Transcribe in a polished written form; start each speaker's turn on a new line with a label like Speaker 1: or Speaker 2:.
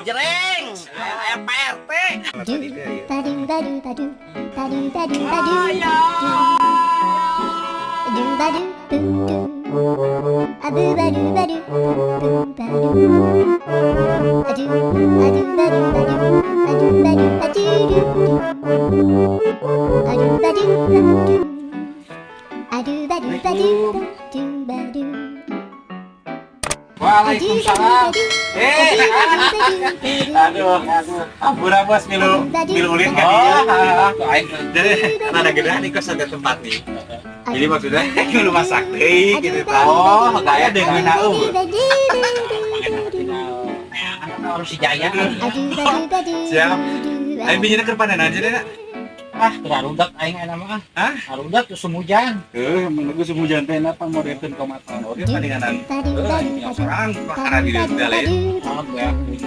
Speaker 1: Jreng, aya Pak RT.
Speaker 2: Do ba do ba do ba do ba do ba do ba do do ba do boo do a boo ba do ba do boo ba do a do a do ba do ba do a do ba do ba do do do a do ba do ba do a do ba do ba do ba do ba do.
Speaker 3: Waalaikumsalam.
Speaker 4: Eh, aduh, ampura, Bos, milu milu ulin kan
Speaker 3: Oh,
Speaker 4: dia.
Speaker 3: Aing.
Speaker 4: Jadi rada gedah nih kos ada tempat nih. Jadi maksudnya milu masak deui gitu tah.
Speaker 3: Oh,
Speaker 4: gaya dengan eueuh.
Speaker 3: Harus si Jaya.
Speaker 4: Siap. Aing bijina keur panen aja deh, nak.
Speaker 3: Ah, keur aing aya mah.
Speaker 4: Hah?
Speaker 3: Harudak musim hujan.
Speaker 4: Eh, menunggu musim hujan teh napa modelkeun tomat oge paninganan. Heuh, sorang perkara di dieu teh lain.
Speaker 3: Oh, ya.